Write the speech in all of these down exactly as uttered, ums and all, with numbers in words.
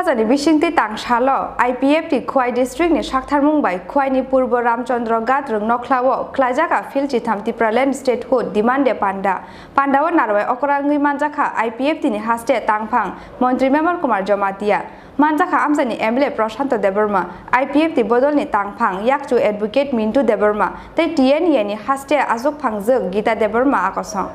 Ni bisingtwi tang salo I P F T Khwai district ni saktharmung bai Khwai ni Purbo Ramchandra Ghat rwng nokhlao khlaijak a phil chitham Tipraland Statehood Demand Day panda. Pandao narwai okra wngwi manjakha I P F T ni haste tangphang Montri Mebar Kumar Jamatia. Manjakha amchaini M L A Prashanto Debbarma, I P F T bodolni tangphang yakchu Advocate Mintu Debbarma tei T N E ni haste achukphangjwk Gita Debbarma akosong.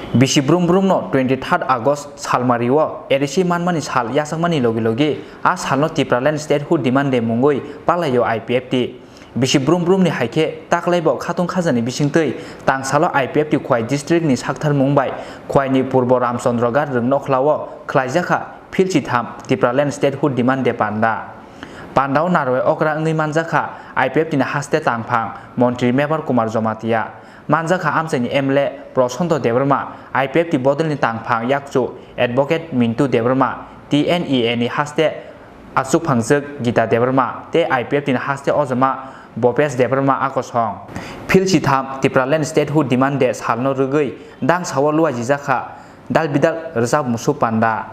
Bisi brum brumno twenty third August salmario A D C manmani sal yachakmani logi logi a salno Tipraland Statehood Demand Day mungwi palaio I P F T. Bisi brum brumni hai khe taklaibo khatung khajani bisingtwi tangsalo I P F T Khwai district ni saktharmung bai Khwai ni Purbo Ramchandra Ghat rwng nokhlao khlaijakha phil chitham Tipraland Statehood Demand Day panda. Pandao narwai okra wngwi manjakha I P F T ni haste tangphang Montri Mebar Kumar Jamatia. Manjakha amchaini M L A Prashanto Debbarma, I P F T bodolni tangphang yakchu Advocate Mintu Debbarma, T N E A ni haste achukphangjwk Gita Debbarma tei I P F T ni haste ojama Bhopesh Debbarma akosong. Phil chitham Tipraland Statehood Demand Day salno rwgwi dangsao luajijakha dalbidal rwchap musu panda.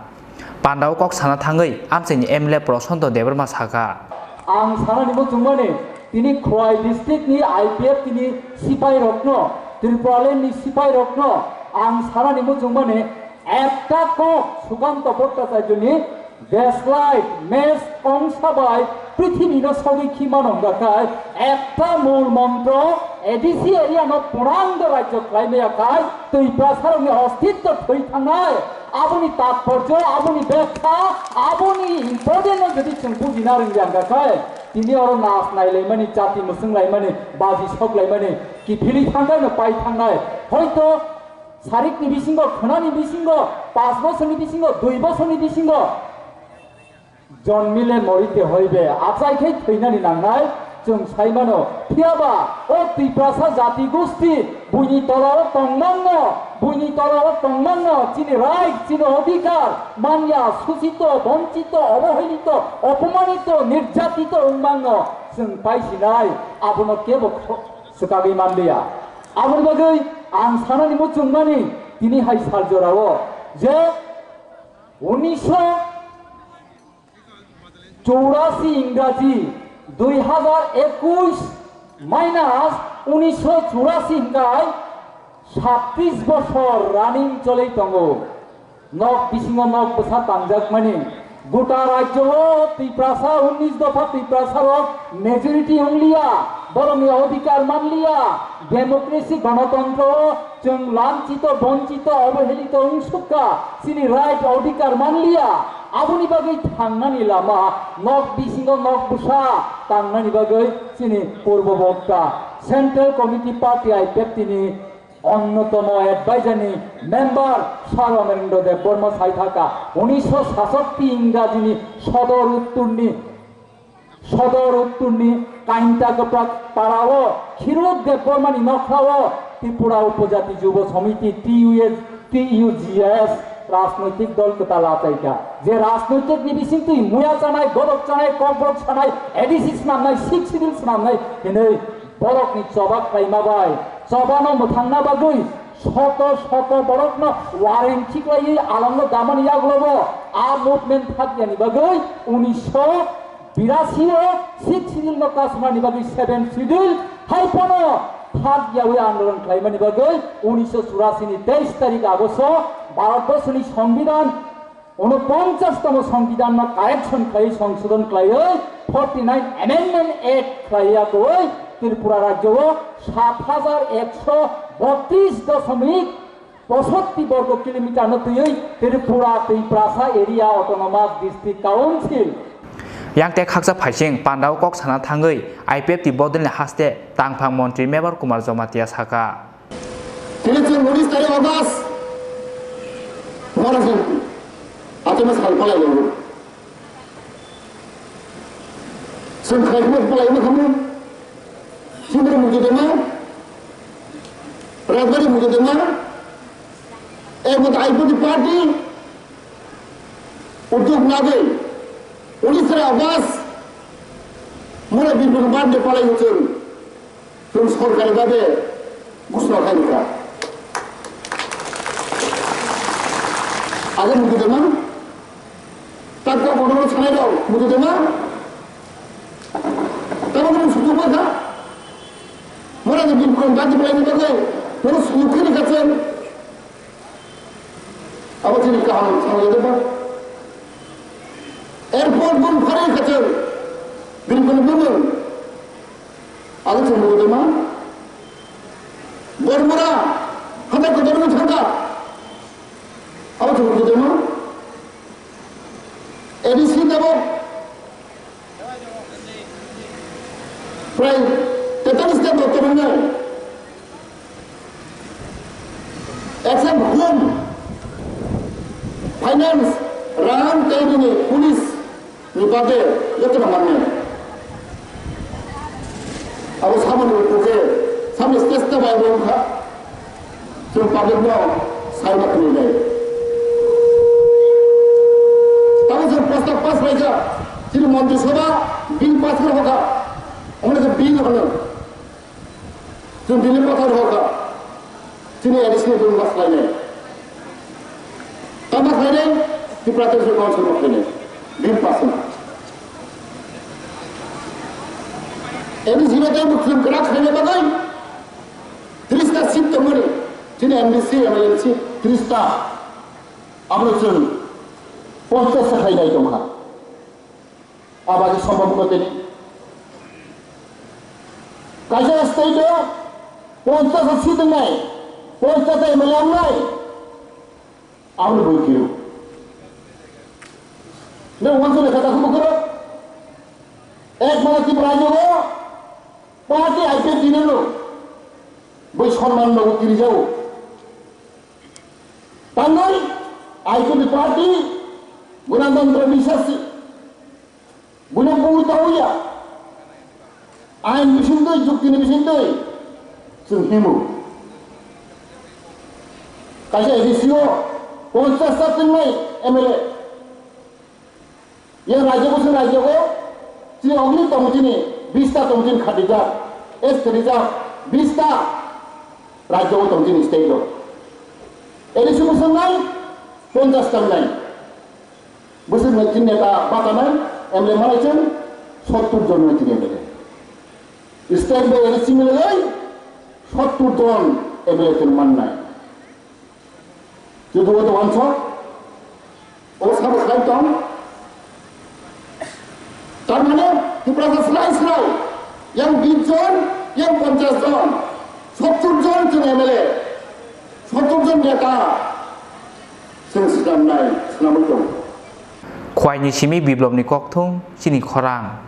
Pandao kok sana thangwi amchaini M L A Prashanto Debbarma sakha. Ang sanani muchungmani, tini Khwai district ni I P F T ni sipai rokno, Tripuraland ni sipai rokno ang sanani muchungmani, ekta kok Sukanto Bhattacharya ni gaslight, mes ongsa bai prithibino sogwi khima nongjakhai, ekta mul montro A D C area no purang do rajyo khlai maya khai, Tiprasa rokni ostitto thwi thangnai, aboni tatporjo, aboni bekha, aboni important no jodi chwng bujina rwngya hwnkha khai, tini oro nas nailaimani, chati mwswng laimani, baji sok laimani, kiphilwi thangnai no pai thangnai, hoito Sarikni bisingo, khwnani bisingo, panch bosorni bisingo, dui bosorni bisingo jonmile morite hoibe, achai khe thwinani nangnai, chwng sai mano. Phiyaba o Tiprasa jati gusti buini tola o tongmangno, buini tola o tongmangno, chini right, chini odhikar manya, suchito, bonchito, obohelito, opomanito, nirjatito wngmangno chwng paisinai, abono kebo kho-, swkagwi manliya. Aboni bagwi ang sanani muchungmani tini hai sal jorao je unisho churasi Ingraji dui hazar ekush minus unisho churasi hwnkhe satris bosor running choli tongo. Nok bisingo nok bwsa tangjakmani. Gota rajyo o Tiprasa, unnish dopha Tiprasa rok majority wngliya, borokni odhikar manliya, democracy, ganatantra o chwng lanchito, bonchito, obohelito wngsukha, chini right, odhikar manliya. Aboni bagwi thangnani lama, nok bisingo nok bwsa tangnani bagwi chini purbo bokta, Central Committee Party I P F T ni Onnotomo advisor ni member Sir Amarendra Debbarma saithaka, unisho sasatti Ingrajini Sodor Uttorni, Sodor Uttorni Kainta Goprak Parao Khirut Debbarmani nokhrao Tripura Upojati Jubo Samiti, T U S, T U G S rajnoitik dol kwtal achaika. Je rajnoitik ni bisingtwi muya chanai, godok chanai, kokborok sanai, A D C swnamnai, Sixth Schedule swnamnai hinwi borokni choba khlaima bai chobano mwthangna bagwi shoto shoto borokno wareng khiklaiwi alangno damani yagulobo a movement phatyani bagwi unisho birasi o Sixth Schedule no kasumani bagwi Seventh Schedule hai phano phagyawi andolon khlaimani bagwi unisho churasi ni teis tarik Agosto Bharatborsoni Songbidan Unoponchashtomo Songbidanno correction khlaiwi, songsodon khlaiwi, forty nine Amendment Act khlaiwi, akwui Tripura rajyo o sat hajar ekso botris doshomik posotti borgo kilometer no twiwi Tripura Twiprasa Area Autonomous District Council. Yang tei khaksa phaising pandao kok sana thangwi I P F T bodolni haste tangphang montri Mebar Kumar Jamatia sakha. Tini chwng unis tarik August, Mora Jayanti, athaima sal palai laio. Chwng khaikma palai ma khamu, Chindri Mujudema, Rajbari Mujudema, Ekmatra Aipoti Party, Uddog nagwi, unis tarik August, Mora Bipin Bande palai chwng. Chwng sorkari babe gusno khaikha. Abo nugwi tongma, tak tak Bono sanai rok mudu dema. Tamo khe sujuk bai kha. Mora de bin kon bati bai ni bagwi. Bono sujuk khe ni kachem. Abo chini kaham sanai dema. Airport bum phari kachem. Bin kon bum. Abo chini mudu dema. Bormura. Hata ko bormura thangka. Abo chini mudu dema. A D C tabok prai tetanista doctor wngnai. Except home, finance, rang tei bini police ni bagwi jotono mannai. Abo samani upo khe samani state ta bai wngkha. Chwng public no sai ma twi nai. Tamo chwng prostab pass bai kha. Chini Montri Sabha bill pass khe hoka. Omo khe bill hono. Chwng bill pass hoka. Chini A D C ni bill pass lai nai. Tamo khlai nai, Tripura Council ma khlai nai. Bill pass wngkha. A D C bai tei bwkhwrwng kwrak khlaina bagwi tris ta seat tongmani, chini M D C, M L A seat tris ta, abono chwng ponchas ta khlainai tongkha. Abadi sombhob wngkha tini. Kaisa state o ponchas ta seat wngnai, ponchas ta M L A wngnai. Aboni boi kiro. Nang wansuk lekha dakhuk bukhoro. Ek mala Tripura rajyo o party I P F T no. Boi sonman no kiri jao. Tangoi I P F T party gunantantra bisasi. Buino bui tauya. Ain bisingtwi, juktini bisingtwi. Chwng himo. Kaisa A D C o ponchas ta twngnai M L A. Yang rajyo bwswk rajyo o chini ogni tong chini bis ta tong chini khatijak. S khatijak bis ta rajyo o tong chini state o. A D C bwswk nai ponchas ta nai. Bwswk nai tin neta bata nai, M L A manai chwng sottur jon nai tin M L A. State bai A D C milai sottur jon M L A chwng mannai. Judu o to wansok, o sabo khlai tong. Tar mane Tiprasa slai slai, yang bis jon, yang ponchas jon, sottur jon chwng M L A, sottur jon neta. Chwng swnamnai, swnamwi tongo. Khwaini simi biplopni kokthung chini khorang.